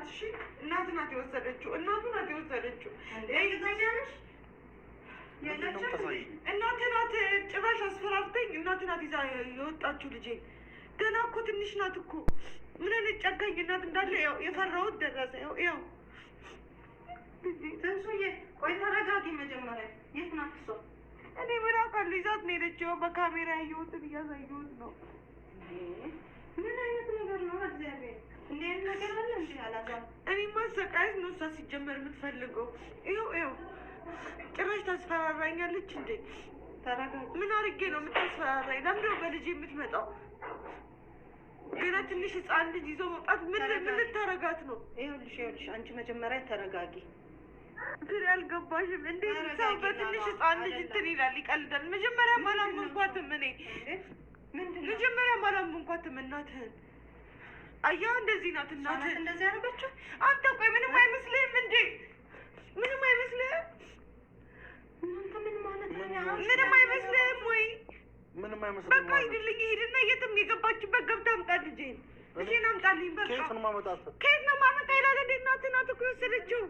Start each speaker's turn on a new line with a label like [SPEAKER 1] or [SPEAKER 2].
[SPEAKER 1] እሺ እናት ናት የወሰደችው፣ እናቱ ናት የወሰደችው።
[SPEAKER 2] እርግጠኛ ነሽ?
[SPEAKER 3] ምንድን ነው የምታሳይኝ?
[SPEAKER 1] እናት ናት ጭራሽ አስፈራርተኝ፣ እናት ናት ይዛ የወጣችው ልጄ። ገና እኮ ትንሽ ናት እኮ። ምን አይነት ጨካኝ እናት እንዳለ ያው የፈራሁት ደረሰ። ያው ያው
[SPEAKER 2] ትንሱዬ ቆይ ተረጋጊ መጀመሪያ። የት ናት እሷ?
[SPEAKER 1] እኔ ምን አውቃለሁ? ይዛት ነው የሄደችው። በካሜራ ያየሁትን እያሳየሁት ነው።
[SPEAKER 2] ምን አይነት ነገር ነው? እግዚአብሔር እንዲህ አይነት ነገር አለ እንዴ? አላዛር
[SPEAKER 1] እኔ ማሰቃየት ነው እሷ ሲጀመር የምትፈልገው። ይኸው ይኸው ጭራሽ ታስፈራራኛለች እንዴ!
[SPEAKER 2] ተረጋጊ።
[SPEAKER 1] ምን አድርጌ ነው የምታስፈራራኝ? ለምንድን ነው በልጅ የምትመጣው? ገና ትንሽ ሕፃን ልጅ ይዞ መውጣት ምን ምን ልታረጋት ነው?
[SPEAKER 2] ይኸውልሽ ይኸውልሽ አንቺ መጀመሪያ ተረጋጊ።
[SPEAKER 1] ግር ያልገባሽም እንዴት ሰው
[SPEAKER 2] ተረጋጊ
[SPEAKER 1] በትንሽ
[SPEAKER 2] ባባ፣
[SPEAKER 1] ሕፃን ልጅ
[SPEAKER 2] አይደለም።
[SPEAKER 1] እንትን ይላል፣ ይቀልዳል። መጀመሪያ አላመንኳትም እኔ
[SPEAKER 2] ምንድን ነው
[SPEAKER 1] መጀመሪያ አላመንኳትም እናትህን። አያ እንደዚህ ናት
[SPEAKER 2] እሷ ናት
[SPEAKER 1] እናትህን።
[SPEAKER 2] እንደዚህ ያደረገችው?
[SPEAKER 1] አንተ ቆይ ምንም አይመስልህም እንዴ? ምንም አይመስልህም?
[SPEAKER 2] እናንተ ምን ማለት ነው?
[SPEAKER 1] ምንም አይመስልህም ወይ?
[SPEAKER 3] ምንም አይመስልም
[SPEAKER 1] በቃ
[SPEAKER 3] ማለት ነው።
[SPEAKER 1] ሂድልኝ፣ ሂድና የትም የገባችበት ገብታ አምጣ ልጄን። ልጄን አምጣልኝ በቃ።
[SPEAKER 3] ከየት ነው የማመጣት?
[SPEAKER 1] ከየት ነው ማመጣ ይላል እንዴ? እናትህ ናት እኮ የወሰደችው።